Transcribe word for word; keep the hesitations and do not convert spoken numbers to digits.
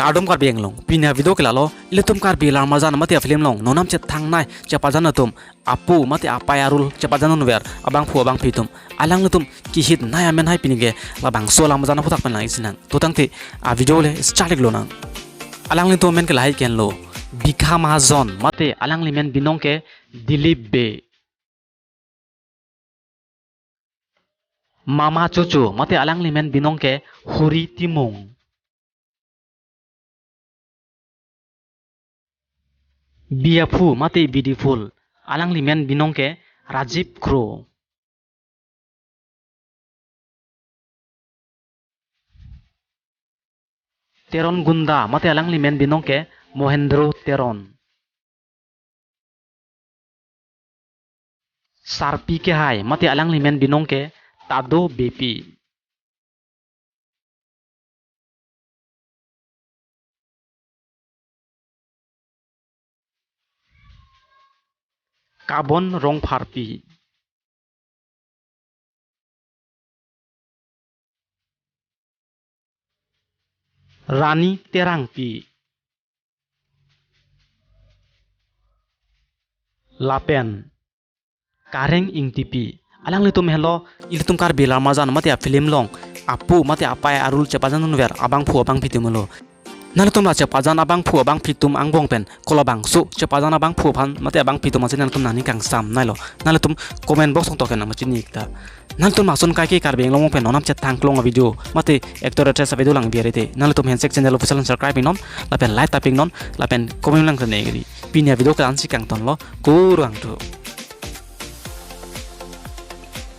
Kardom Karbi Anglong, pini avideo ke lalo, ilitum Karbi Lammarjan mate afilm along nonam chethangnei chepajan atum, apu mate apei arul chepajan unver abangphu abangphi atum, alanglitum kehitnei amen hai pini ke labangso Lammarjan aphuthak pen lang-ik sinang. To tangte avideo le start-ik lonang. Alanglitum amen ke lahai kenlo, Bikha Mahajon mate alangli men binong ke Dilip Bey. Mama Chocho mate alangli men binong ke Huri Timung. Biyaphu mate Beautiful, alangli men binong ke Rajiv Kro. Teron Gunda mate alangli men binong ke Mohendro Teron. Sarpi Kehai mate alangli men binong ke Tado Beypi. Kabon Rongpharpi. Rani Terangpi. Lapen Kareng Ingtipi. Alanglitum henlo ilitum Karbi Lammarjan mate afilm along apu mate apei arul chepajan unver abangphu abangphi atum lo. Nanglitum la chepajan abangphu abangphi atum angbong pen kolabangso chepajan abangphu aphan mate abangphi atum asin nanglitum nangning kangsam neilo. Nanglitum comment box along token nangpachini-ik tha. Nanglitum ason kaike Karbi Anglong pen nonam chethang klong avideo mate actor actress avideo lang biar ite, nanglitum Handshake channel official subscribe-ik non, lapen like tap-ik non, lapen comment lang kene gri. Pini avideo ke la-ansi kangtonlo, kurvangthu.